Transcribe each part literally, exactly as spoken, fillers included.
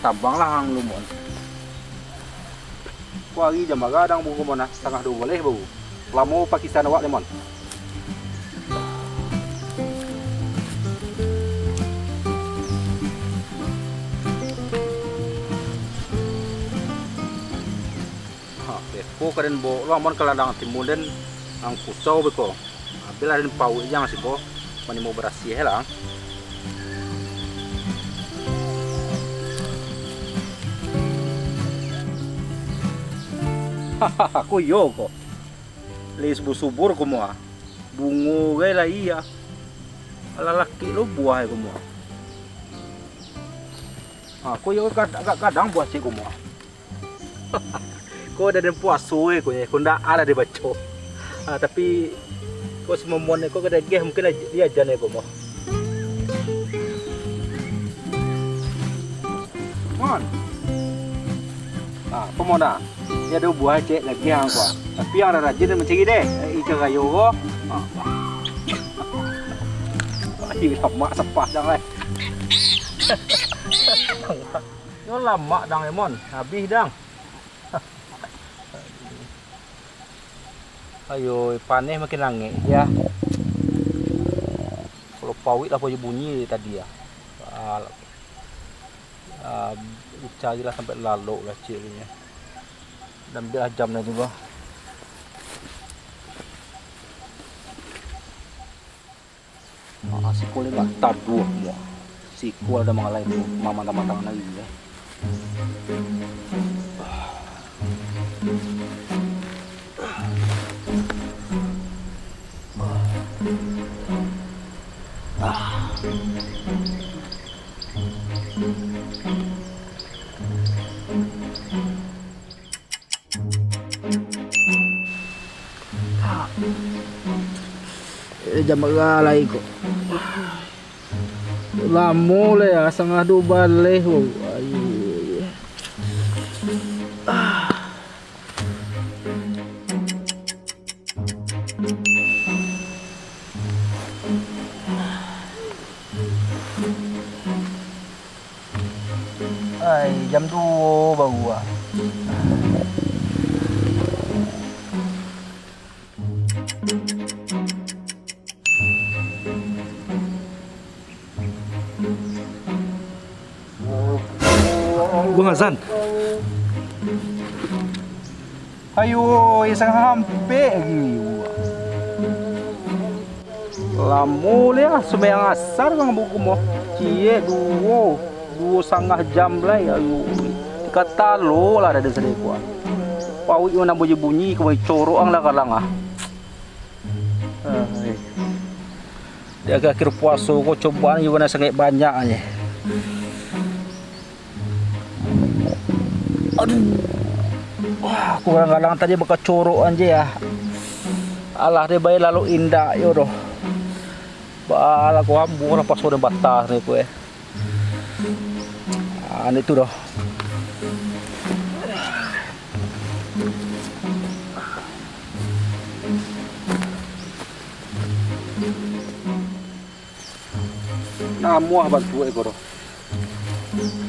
Tabanglah ang lu, Mon. Ko ari jam bara dang, Bangku Mon, ah? Satangah duo baleh baru. Lamo pakisahan awak lai, Mon. Ha, beko ka den bawok lo, Mon, ka ladang timun den, ang kusau beko. Abilah den pauik jang sibo, manimo barasiah lah. Ko iyo ko. Lai subur-subur ko mo, ah. Bungo gai lai, ah. Alah, lakek lo buah ko mo. Ha, ko iyo kad-, agak gadang buah ciek ko mo, ah. Ko ado den puaso e ko nyo, ko ndak ado dibaco. Ha, tapi ko sumomon e ko kadageh mungkin aj-, diajan e ko mo. Mon. Ha, apo mo dah? Iyo ado buah ciek lagi ang ko. Tapi ang lah rajin mancari deh, eh, ikan kayo ko. Ha. Ai, lamak sapah dang, eh. Yo lamak dang, Mon. Habih dang. Ayo, paneh makin angek, ya. Kalau pauik lah bunyi tadi, ya. Ah, ah, carilah sampai lalok lah ciek ni. Dan biar jam dah tiba. Ah, siko lai lah taduah mua. Siko lah dah mangalai tu, mamatang-matang lai, ya. Ah. Eh, jam bara lai ko. Lamo lai, ah, satangah duo baleh ko. Ayo. Ah. Ai, jam duo baru ah. Bang Azan. Ayo, eh, satangah ampek lagi. Lamo liah sumbayang asar bang buku mo. Ciek duo, duo satangah jam lai, ayo. Ka talo lah dah sadai kuah. Pauik nan bunyi-bunyi, kumai corok ang lah kalang ah. Ai. Di akhir-akhir puaso ko cobaan iyo nan sangaik banyak je. Aduh. Wah, kadang-kadang tadi bakacorokan je ah. Alah, deh, bae lalu indak yo doh. Baa lah ko ambo lah paso den batah ni ko eh. Ah, ni tu doh. Namuah bantuak iko doh.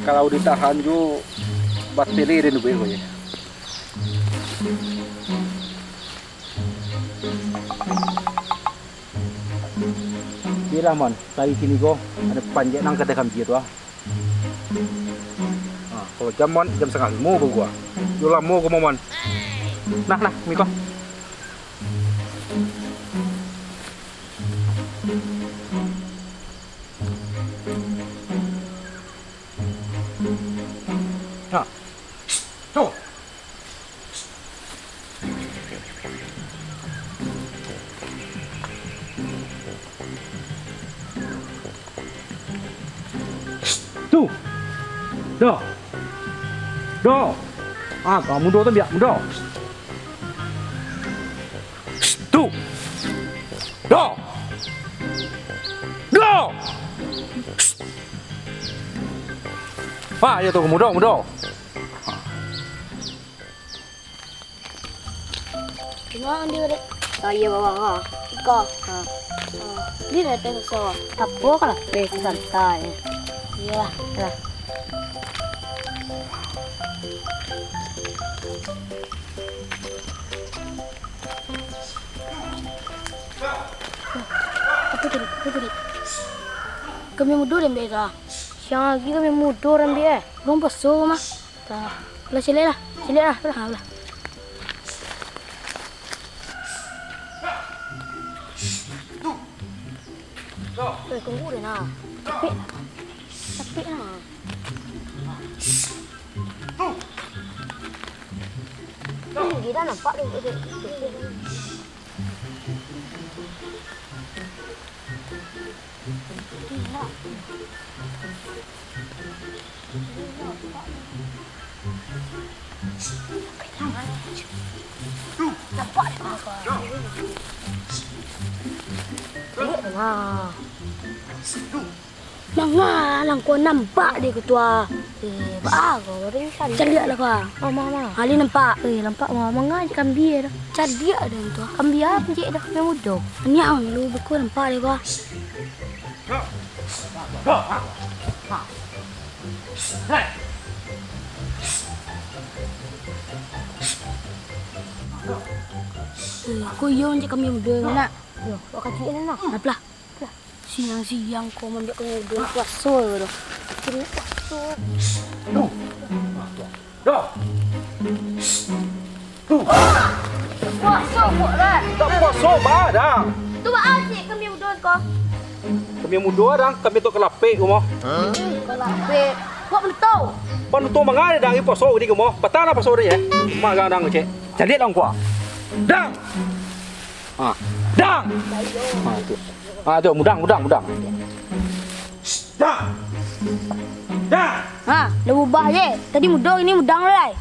Kalau ditahan jo, batele den dubuik ko je. Oke lah, Mon. Tadi kini ko, ado panjek nan ka takambia tu, ah. Nah, kalau jam, Mon, jam satangah limo baru, ah. Yo lamo ko, Mon. Nah, nah, miko. Nah. Tuh. Tu. Doh. Doh. Ah, kamu doh tu biak mudo. Tu. Doh. Doh. Ah, iyo tu mudo, mudo. Cuma ang di urek. Oh iyo, bawa ha. Iko. Ha. Ha. Di datai suso. Apo kalah? Eh, santai. Iyolah. Lah. Kami mudo deh, Mbak, dah. Siang lagi kami mudo deh, Mbak, eh. Urang puaso mah. Dah. Lah, caliak lah. Caliak lah, lah, lah. Eh, tunggu deh, nah. Capek lah. Capek lah. Ini dia dah nampak tu. Manga langkau nampak di ketua. Eh, baa kau ringsan. Caliak lah kau. Mama, mama. Ali nampak. Eh, nampak mama. Manga je kambia dah. Caliak dah tu. Kambia apa je dah. Yang mudo. Niang lu buku nampak deh kau. Eh, kau iyo je kambia mudo nak. Yo, kau kacik ni nak. Apalah? Siang-siang kau mambiak kami mudo puaso doh. Kami puaso. Dah. Puaso kok lah. Tak puaso, bah, dah. Tu baa cik kami mudo ko. Kami mudo, dah. Kami tu kalapek ko mah. Kalapek. Kok betul? Panutup mangan, dah, puaso di ko mah. Patang lah puaso deh, ya. Magang, dah, cek. Caliak lah kau. Dah. Ha. Dang! Ha, tu. Ha, tu, mudang, mudang, mudang. Dang! Dang! Ha, lah ubah je. Tadi mudo, ini mudang lai.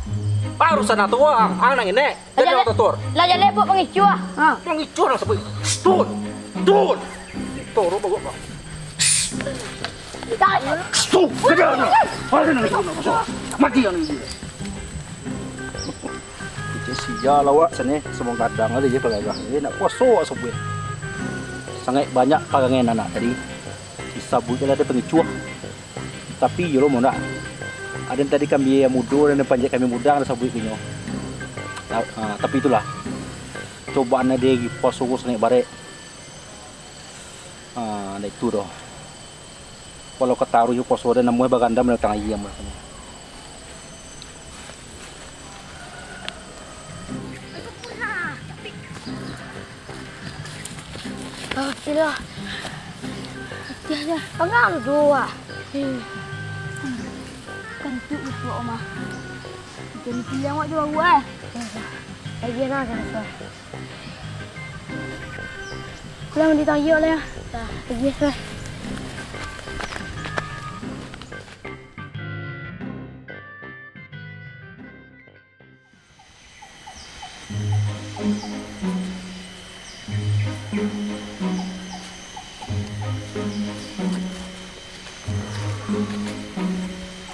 Baru sana tu, ang, ang nang ini. Jadi jaleh, orang tutur. Lah jaleh buat pangicuah. Ha. Pangicuah nang sebut. Tun! Tun! Toro bawa kau. Dah. Tuh, kejar dia. Ada nak, nak, nak, nak. Mati yang ini. Kecil sia lah awak sini, semua gadang ada je pagagah. Eh, nak puaso awak sabuik. Sangaik banyak parangai anak tadi. Disabuik lah ada pangicuah. Tapi iyo lo, mun nak. Ada yang tadi kambia yang mudo, ada yang panjat kambia mudang, ada sabuik punyo. Ta-, ah, tapi itulah. Cobaan ado di puaso ko sangaik barek. Ah, ndak itu doh. Walau ka taruih puaso den, namuah bagandam datang aia mah. Ah, sila. Pitiah dah. Pangang tu, ah. Hmm. Kantuk itu, Oma. Jadi pilihan awak tu baru, eh. Lagi nak, nak, nak. Pulang di tayok lah, ya. Dah. Lagi, ya, sudah.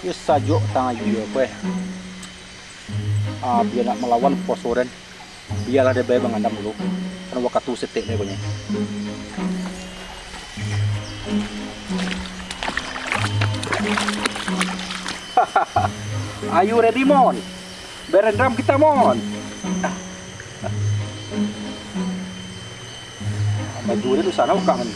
Iyo sajo tang aia ko, eh. Ah, bia nak malawan puaso den. Bialah dek bae mangandam dulu. Kan wakatu setek dek konye. Are you ready, Mon? Berendam kita, Mon. Baju dia tu sana buka ni.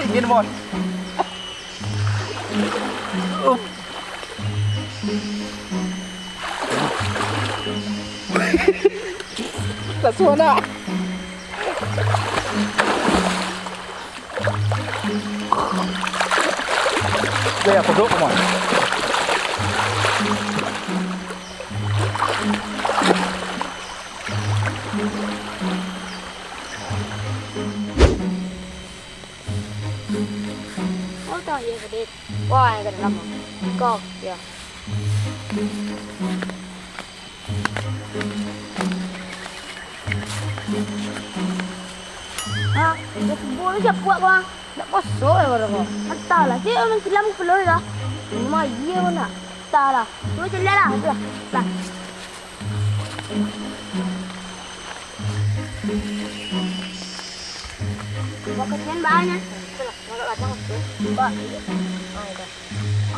Dingin, Mon. Lasuah nak. Gaya kodok, Mon. Oh, tang aia sadih. Wah, ka dalam. Kau, ya. Ha, dah subuh lah siap buat kau, ah. Nak puaso lah baru kau. Entahlah, cik, orang silam kepala dah. Rumah aia pun nak. Entahlah. Cuba cari lah, lah. Lah. Buat kasihan bahannya. Itulah, makan kacang tu. Buat. Ah, itu.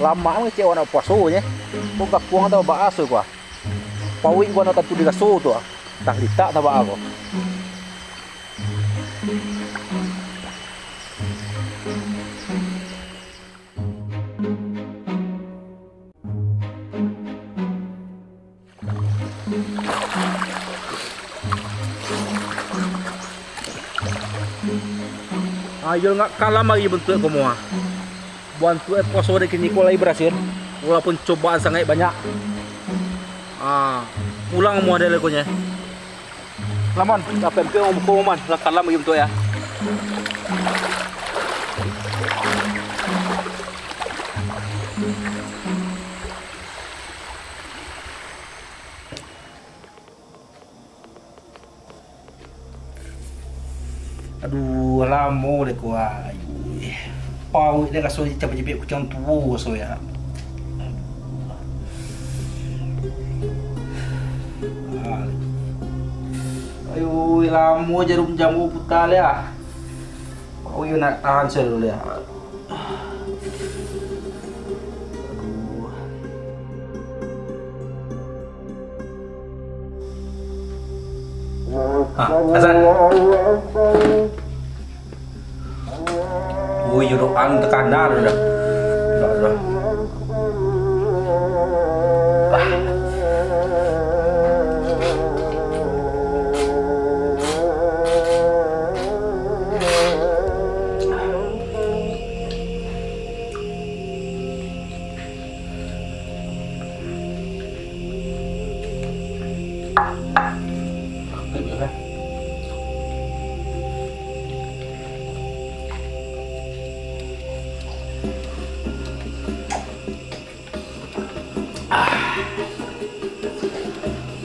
Lamak mangecek awak nak puaso nyo. Kok gakuang atau baaso ko ah. Pauik ko nak tantu diraso tu ah. Tah litak tabaa ko. Ayo ngak kalam lagi bantuak ko mua. Bantuak puaso di kini ko lai barasin, walaupun cobaan sangaik banyak. Ah, pulang mua dek lai ko nye. Lamon, lah pempek urang muko, Man. Lah kalam bagi bantuak, ya. Aduh, lamo deh ko, ayuh. Pauik deh raso cam jibek kuciang tuo raso ya. Aduh. Ah, ayuh, lamo jarum jamu puta leh ah. Pauik nak tahan sajo dulu ya. Aduh. Ha, Hasan. Ui, jodoh ang takana tu dah. Dah, dah. Ah.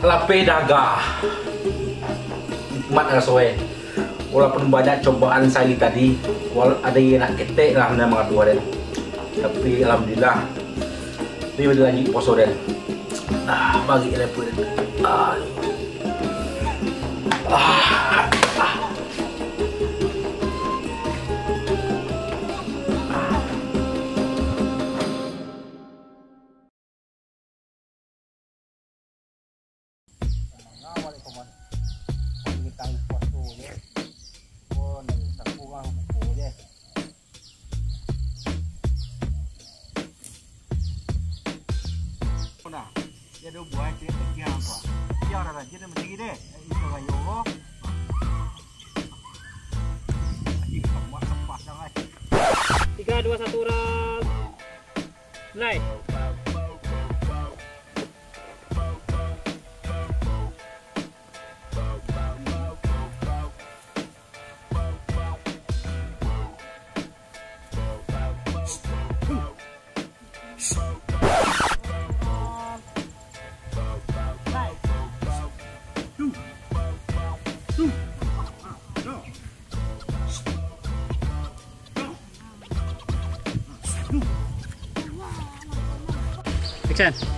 Lapeh daga. Nikmat raso e. Walaupun banyak cobaan sahari tadi, wal-, ado nan ketek lah nan mangaduah den. Tapi alhamdulillah, ni udah lanjut puaso den. Ah, bagi lepo den. Ah. Ah. Ah. Nah, dia ada buah cek yang apa? Dia ada rajin dan mencari deh. Eh, itu kayu. Anjing, semua sempah sangat. Tiga, dua, satu, roll. Mulai. Action.